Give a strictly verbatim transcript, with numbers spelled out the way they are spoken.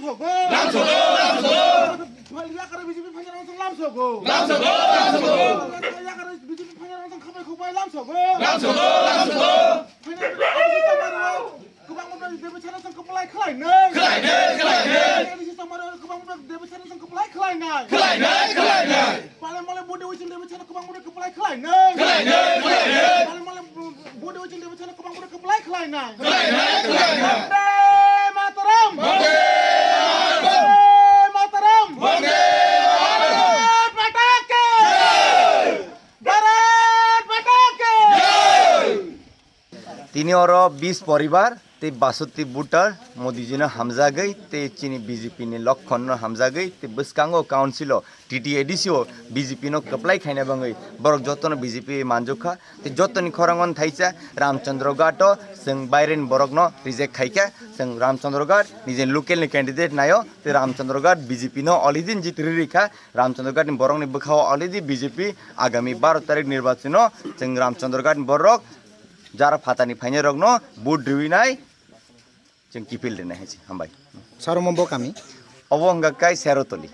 Lamsogo, lamsogo. Yakar B J P phainai rok lamsogo. Lamsogo, lamsogo. Yakar B J P phainai rok khabai khubai lamsogo. Lamsogo, lamsogo. Phainai rok kwbangma debisano chwng kwplai khlainai. Khlainai, khlainai. Phainai rok kwbangma debisano chwng kwplai khlainai. Khlainai, khlainai. Pale male body within debisano kwbangma kwplai khlainai. Khlainai, khlainai. Pale male body within debisano kwbangma kwplai khlainai. Khlainai, khlainai. Vande Mataram! Vande Mataram! Vande Mataram! Bharat Mata ki! Jai! Bharat Mata ki! Jai! Tini oro bis poribar tei baswtti voter Modiji no hamjagwi tei chini B J P ni lokhon no hamjagwi tei bwskango council o T T A D C o B J P no kwplai khaina bangwi borok jotono B J P manjukha. Tei jotoni khorang on thaisa Ramchandra Ghat o chwng baireni borok no reject khaikha. Chwng Ramchandra Ghat nijeni local ni candidate naio tei Ramchandra Ghat B J P no already jit riri kha. Ramchandra Ghat ni borok ni bwkha o already B J P agami baro tarik nirbachon o chwng Ramchandra Ghat ni borok jara phatani phainai rok no vote riwi nai. Chwng kipil rinai hai se, hambai. Saro mo bo kami? Obo wngkha kai Serotoli.